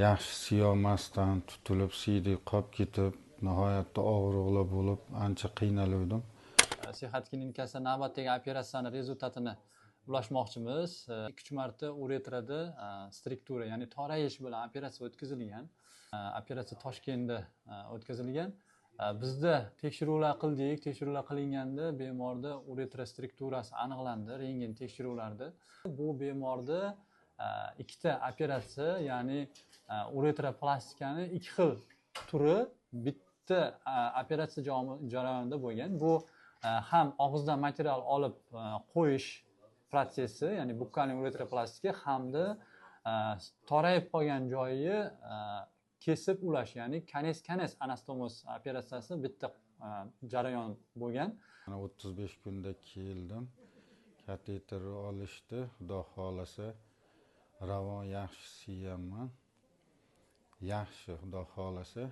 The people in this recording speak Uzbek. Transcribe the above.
Yaxshi siyolmasdan tutilib, siydik qolib ketib, nihoyatda og'riqlar bo'lib, ancha qiynaluvdim. Sihat klinikasida navbatdagi operatsiyani rezultatini ulashmoqchimiz. 2-3 marta uretrada struktura, ya'ni torayish bilan operatsiya o'tkazilgan. Operatsiya Toshkentda o'tkazilgan. Bizda tekshiruvlar qildik. Tekshiruvlar qilinganda bemorda uretra strukturasi aniqlandi rentgen tekshiruvlarda. Bu bemorda ikkita operatsiya, ya'ni uretroplastikani ikki xil turi bitta operatsiya jarayonida bo'lgan. Bu ham og'izdan material olib qo'yish protsessi, ya'ni bukkalniy uretroplastika, hamda torayib qolgan joyi kesib ulash, ya'ni konец-konец anastomoz operatsiyasi bitta jarayon bo'lgan. Mana 35 kunda keldim. Kateter olishdi. Xudo xohlasa ravon yaxshi siyapman. Yaxshi, Xudo xohlasa.